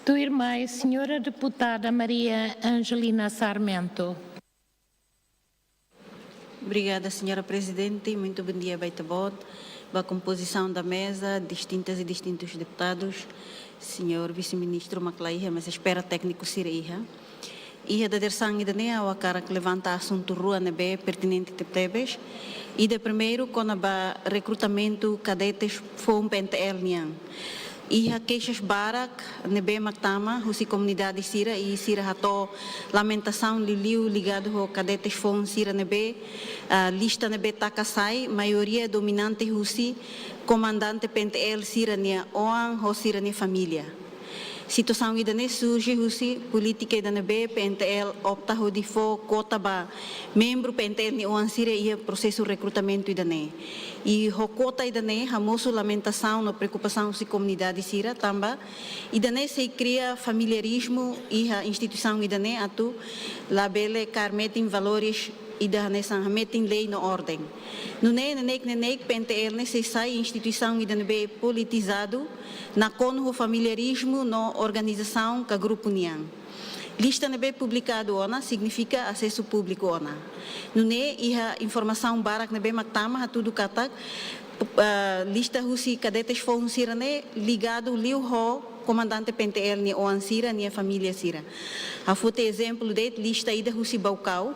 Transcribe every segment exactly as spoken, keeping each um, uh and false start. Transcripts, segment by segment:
Tuirmai, Senhora Deputada Maria Angelina Sarmento. Obrigada, Senhora Presidente. Muito bom dia ba ita-boot, ba kompozisaun da meza, distintas e distintos deputados, Senhor Vise-Ministru mak la iha, mas espera tékniku sira iha. Iha dadeer-saan ida-ne'e ha'u hakarak levanta asuntu rua ne'ebé pertinente tebetebes. Ida primeiru kona-ba rekrutamentu kadetes foun P N T L nian. Iha keixas barak ne'ebé mak tama husi komunidade sira i sira hato'o lamentasaun liuliu ligadu ho kadetes foun sira ne'ebé, ah, lista ne'ebé taka sai, maioria dominante husi komandante P N T L sira-nia oan ho sira-nia família. Situasaun ida-ne'e surje husi polítika ida ne'ebé P N T L opta hodi fó kuota ba membru P N T L nia oan sira iha prosesu rekrutamentu ida-ne'e. I ho kuota ida-ne'e hamosu lamentasaun no preokupasaun husi komunidade sira tanba ida-ne'e sei kria familiarizmu iha instituisaun ida-ne'e atu labele kaer metin valores ida hanesan hametin lei no orden. Nune'e neineik-neineik P N T L ne'e sei sai instituisaun ida ne'ebé politizadu, nakonu ho familiarizmu no organizasaun ka grupu nian. Lista ne'ebé publikadu ona signifika asesu públiku ona. Nune'e iha informasaun barak ne'ebé mak tama hatudu katak, eh, lista husi kadetes foun sira-ne'e ligadu liu ho komandante P N T L nia oan sira, nia família sira. Ha'u foti ezemplu de'it lista ida husi Baucau,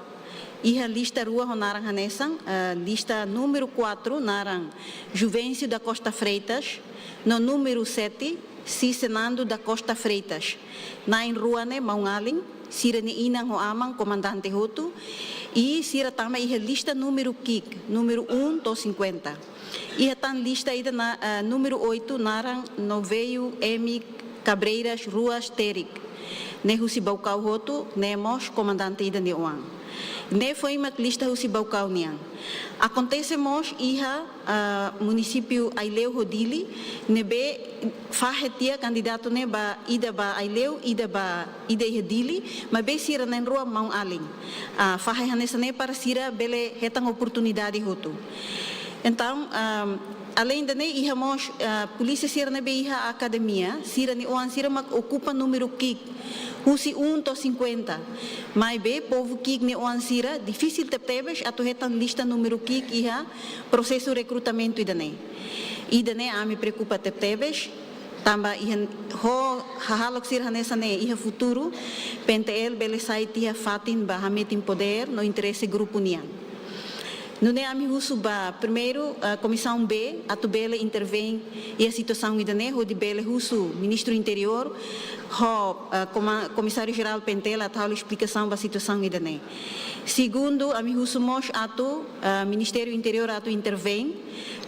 iha lista rua ho naran hanesan, eh, lista númeru quatro naran Juvencio da Costa Freitas, no númeru sete, Si Senando da Costa Freitas. Na'in rua ne'e maun-alin, sira-nia inan ho aman komandante hotu, i sira tama iha lista númeru ki'ik, númeru um to'o cinquenta. Iha tan lista ida na, eh, númeru oito naran Noveio M Cabreiras Ruas Terik. Ne'e husi Baucau hotu, ne'e mós komandante ida nia oan. Ne'e foin mak lista husi Baucau nian. Akontese mós iha, ah, munisípiu Aileu ho Dili, ne'ebé fahe tiha kandidatu ne'e ba ida ba Aileu, ida ba, ida iha Dili, maibé sira na'in rua maun-alin. Ah, fahe hanesan ne'e para sira bele hetan oportunidade hotu. Entaun, ah, além de ne'e iha mós, ah, polísia sira ne'ebé iha akademia, sira-nia oan sira mak okupa númeru ki'ik, husi um to'o cinquenta. Maibé povu ki'ik nia oan sira difisil tebetebes atu hetan lista númeru ki'ik iha prosesu rekrutamentu ida-ne'e. Ida-ne'e ami preokupa tebetebes, tanba iha ho hahalok sira hanesan ne'e iha futuru, P N T L bele sai tiha fatin ba hametin podér no interese grupu nian. Nune'e ami husu ba primeiru, ah, Komisaun B atu bele intervein iha situasaun ida-ne'e hodi bele husu Ministru Interiór ho, ah, koma-, Komisáriu Jerál P N T L atu halo esplikasaun ba situasaun ida-ne'e. Segundu, ami husu mós atu, ah, Ministériu Interiór atu intervein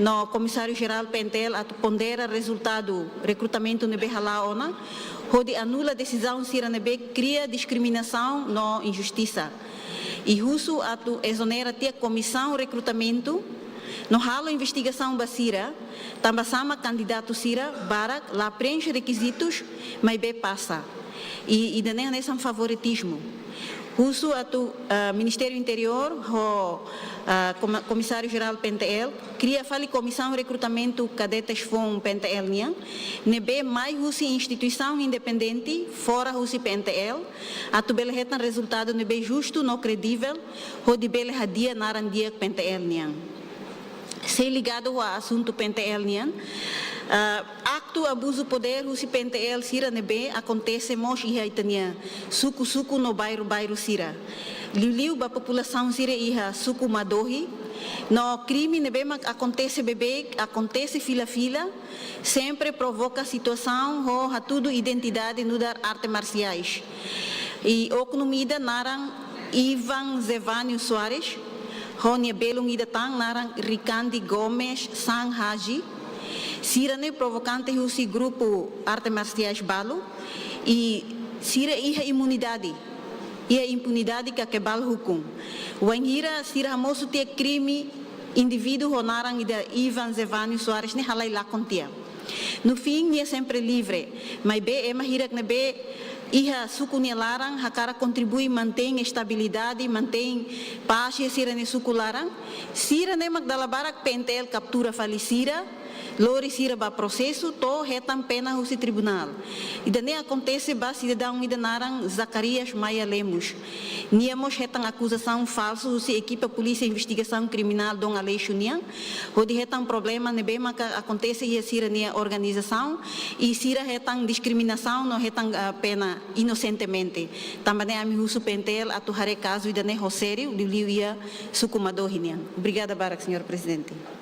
no Komisáriu Jerál P N T L atu pondera rezultadu rekrutamentu ne'ebé hala'o ona, hodi anula desizaun sira ne'ebé kria diskriminasaun no injustisa. I husu atu ezonera tiha Komisaun Rekrutamentu no halo investigasaun ba sira, tanba sá mak kandidatu sira barak la preenxe rekizitus, maibé pasa. I, ida-ne'e hanesan favoritizmu. Husu atu, ah, Ministériu Interiór ho, ah, Koma-, Komisáriu Jerál P N T L kria fali Komisaun Rekrutamentu Kadetes Foun P N T L nian, ne'ebé mai husi instituisaun independente, fora husi P N T L, atu bele hetan rezultadu ne'ebé justu no kredivel, hodi bele hadi'a naran di'ak P N T L nian. Sei ligadu ho asuntu P N T L nian, ah, aktu abuzu podér husi P N T L sira ne'ebé akontese mós iha ita-nia suku-suku no bairru-bairru sira. Liuliu ba populasaun sira iha suku Madohi, no krime ne'ebé mak akontese beibeik, akontese fila-fila, sempre provoka situasaun ho hatudu identidade nu'udar arte marsiais. I oknum ida naran Ivan Zevânio Soares, ho nia belun ida tan naran Ricandi Gomes San Haji. Sira-ne'e provokante husi grupu arte marsiais balu, i sira iha imunidade, iha impunidade ka kebal hukun. Wainhira sira hamosu tiha krime, indivíduu ho naran ida Ivan Zevânio Soares ne'e halai lakon tiha. No fim, nia sempre livre, maibé ema hirak ne'ebé iha suku nia laran hakarak kontribui mantein estabilidade, mantein pás iha sira-nia suku laran, sira-ne'e mak dala barak P N T L kaptura fali sira, lori sira ba prosesu to'o hetan pena husi tribunál. Ida-ne'e akontese ba sidadaun ida naran Zacarias Maia Lemos. Nia mós hetan akuzasaun falsu husi ekipa Polísia Investigasaun Kriminál Dom Aleixo nian, hodi hetan problema ne'ebé maka akontese iha sira-nia organizasaun, i sira hetan diskriminasaun no hetan, ah, pena inosentemente. Tanba ne'e ami husu P N T L atu haree kazu ida-ne'e ho sériu, liuliu iha suku Madohi nian. Obrigada barak, señór Prezidente.